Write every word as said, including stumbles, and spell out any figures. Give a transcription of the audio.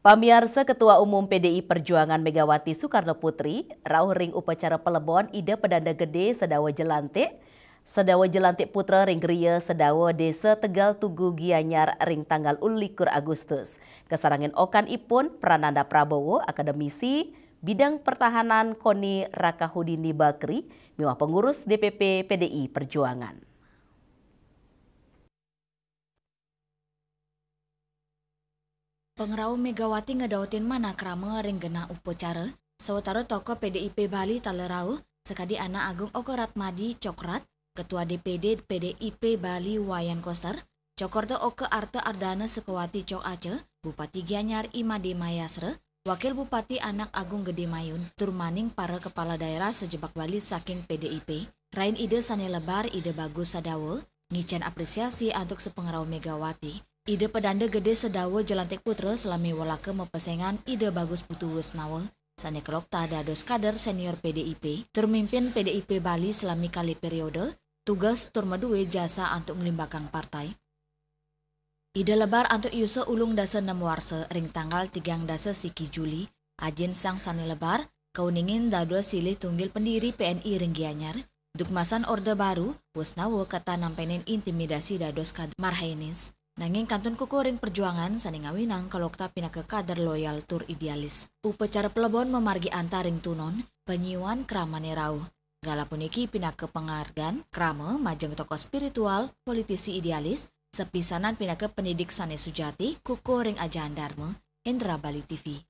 Pamiarsa, Ketua Umum P D I Perjuangan Megawati Soekarno Putri rauh ring upacara pelebon Ida Pedanda Gede Sedawa Jelantik, Sedawa Jelantik Putra ring Griya Sedawa Desa Tegal Tugu Gianyar ring tanggal ulikur Agustus. Kasarengin okan ipun Prananda Prabowo, akademisi bidang pertahanan, Koni Rakahudini Bakri, miwah pengurus D P P P D I Perjuangan. Pangrauh Megawati ngedotin manah krama ring genah upacara, sawatara tokoh P D I P Bali taler rauh, sakadi Anak Agung Oka Ratmadi Cokrat, Ketua D P D P D I P Bali Wayan Koster, Cokorda Oka Arta Ardana Sukawati Cok Aca, Bupati Gianyar I Made Mayasra, Wakil Bupati Anak Agung Gede Mayun, tur maning para kepala daerah sejebak Bali saking P D I P. Rain Ida sane lebar, Ida Bagus Sadawa, ngicen apresiasi antuk sapangrauh Megawati. Ida Pedanda Gede Sadawa Jelantik Putra salami welaka mapesengan Ida Bagus Putu Wusnawa, sane kalokta dados kader senior P D I P, tur mimpin P D I P Bali salami kalih periode, tugas tur madue jasa antuk nglimbakang partai. Ida lebar antuk yusa ulung dasa nem warsa ring tanggal tigang dasa siki Juli, ajin sang sane lebar kauningin dados silih tunggil pendiri P N I ring Gianyar. Duk masan Orde Baru, Wusnawa kata nampenin intimidasi dados kader marhainis. Nanging kantun kukuh ring perjuangan sane ngawinang kalokta pinaka kader loyal tur idealis. Upacara pelebon mamargi antar ring tunun, panyiuan kramane rauh. Gala puniki pinaka pangargan krama majeng tokoh spiritual, politisi idealis, sapisanan pinaka pendidik sane sujati, kukuh ring ajahan Dharma. Indra Bali T V.